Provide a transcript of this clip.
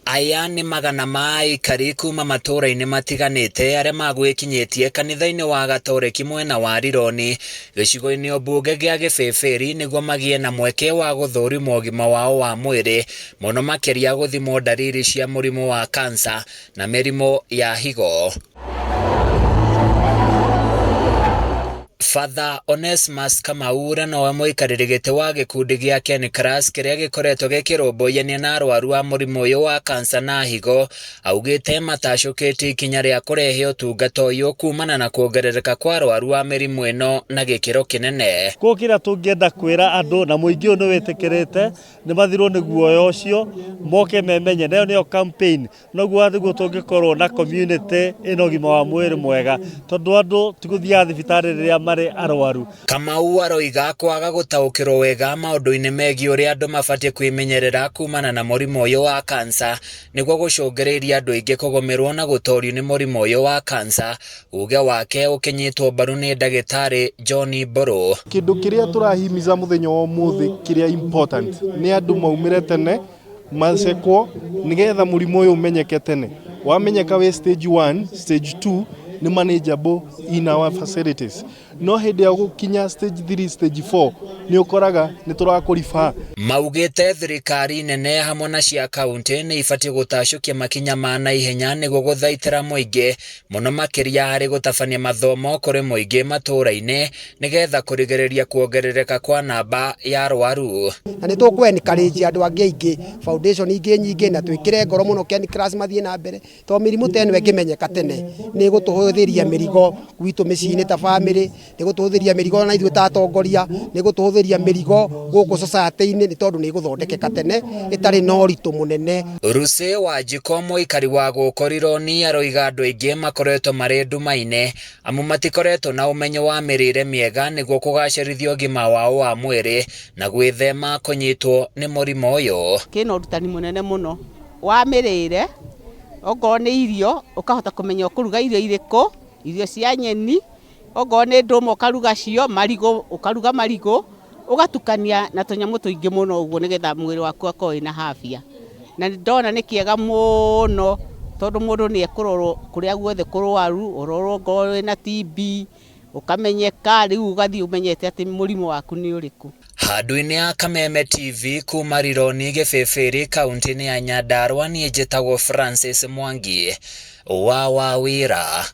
Aya nĩ magana ma aikari kuma matũũra-inĩ matiganĩte arĩa magwĩkinyĩtie kanitha-inĩ wa Gatoreki mwena wa Rironi gĩcigo-inĩ mbunge gĩa Gĩbĩbĩri nĩguo magĩe na mweke wa gũthũrimwo ũgima wao wa mwĩrĩ mũno makĩria gũthimwo ndariri cia mũrimũ wa kansa na mĩrimũ ya higo. Father Onesmus Kamau ũrĩa nowe mũikarĩri gĩtĩ wa gĩkundi gĩa Kencras kĩrĩa gĩkoretwo gĩkĩrũmbũyania na arwaru a mũrimũ ũyũ wa kansa na higo augĩte matacũkĩtie ikinya rĩa kũrehe ũtungata ũyũ kumana na kuongerereka kwa arwaru a mĩrimũ ĩno na gĩkĩro kĩnene. Koguo kĩrĩa tũngĩenda kwĩra andũ na mũingĩ ũyũ nĩ wĩtĩkĩrĩte nĩ mathirwo nĩ guoya ũcio moke memenye, na ĩyo nĩyo campaign. Noguo nĩguo tũngĩkorwo na community ĩna ũgima wa mwĩrĩ mwega tondũ andũ ti gũthiaga thibitarĩ rĩrĩa marĩ arwaru. Kamau aroiga kwaga gũtaũkĩrwo wega maũndũ-inĩ megiĩ ũrĩa andũ mabatiĩ kwĩmenyerera kumana na mũrimũ ũyũ wa kansa nĩguo gũcũngĩrĩirie andũ aingĩ kũgũmĩrwo na gũtorio nĩ mũrimũ ũyũ wa kansa, uge wake ũkĩnyitwo mbaru nĩ ndagĩtarĩ John Mbũrũ. Kĩndũ kĩrĩa tũrahimiza mũthenya wa ũmũthĩ kĩrĩa important nĩ andũ maumĩre tene macekwo nĩgetha mũrimũ ũyũ ũmenyeke tene. Wamenyeka wĩ stage 1, stage 2 nĩ manageable in our facilities. No hĩndĩ ya gũkinya stage 3, stage 4 nĩ ũkoraga nĩ tũrakũriba. Maugĩte thirikari nene hamwe na cia kaunti nĩ ibatiĩ gũtacũkia makinya ma naihenya nĩguo gũthaitĩra mũingĩ mũno makĩria harĩ gũtabania mathomo kũrĩ mũingĩ matũũra-inĩ nĩgetha kũrigĩrĩria kuongerereka kwa namba ya arwaru. Na nĩ tũkũ encourage andũ angĩ aingĩ, foundation ingĩ nyingĩ, na twĩkĩre ngoro mũno Kencras mathiĩ na mbere, tondũ mĩrimũ ta ĩno ĩngĩmenyeka tene nĩ ĩgũtũhũthĩria mĩrigo gwitũ mĩciĩ-inĩ ta bamĩrĩ, nĩ ĩgũtũhũthĩria mĩrigo na ithuĩ ta atongoria, nĩ ĩgũtũhũthĩria mĩrigo gũkũ society-inĩ nĩ tondũ nĩ ĩgũthondekeka tene ĩtarĩ na ũritũ mũnene. Lucy Wanjikũ mũikari wa gũkũ Rironi aroiga andũ aingĩ makoretwo marĩ nduma-inĩ amu matikoretwo na ũmenyo wa mĩrĩre mĩega nĩguo kũgacĩrithia ũgima wao wa mwĩrĩ na gwĩthema kũnyitwo nĩ mũrimũ ũyũ. Kĩna ũrutani mũnene mũno wa mĩrĩre, okorwo nĩ irio ũkahota kũmenya ũkũruga irio irĩkũ, irio cia nyeni, okorwo nĩ ndũma ũkaruga cio, marigũ ũkaruga marigũ, ũgatukania na tũnyamũ tũingĩ mũno ũguo nĩgetha mwĩrĩ waku ũgakorwo wĩna afya. Na ndona nĩ kĩega mũno tondũ mũndũ nĩ ekũrorwo kũrĩa guothe kũrwaru, ũrorwo okorwo wĩna TB, ũkamenyeka, rĩu ũgathiĩ ũmenyete atĩ mũrimũ waku nĩ ũrĩkũ. Handũ-inĩ ya Kameme TV kuma Rironi Gĩbĩbĩri kaunti-inĩ ya Nyandarua niĩ njĩtagwo Francis Mwangi wa Wawira.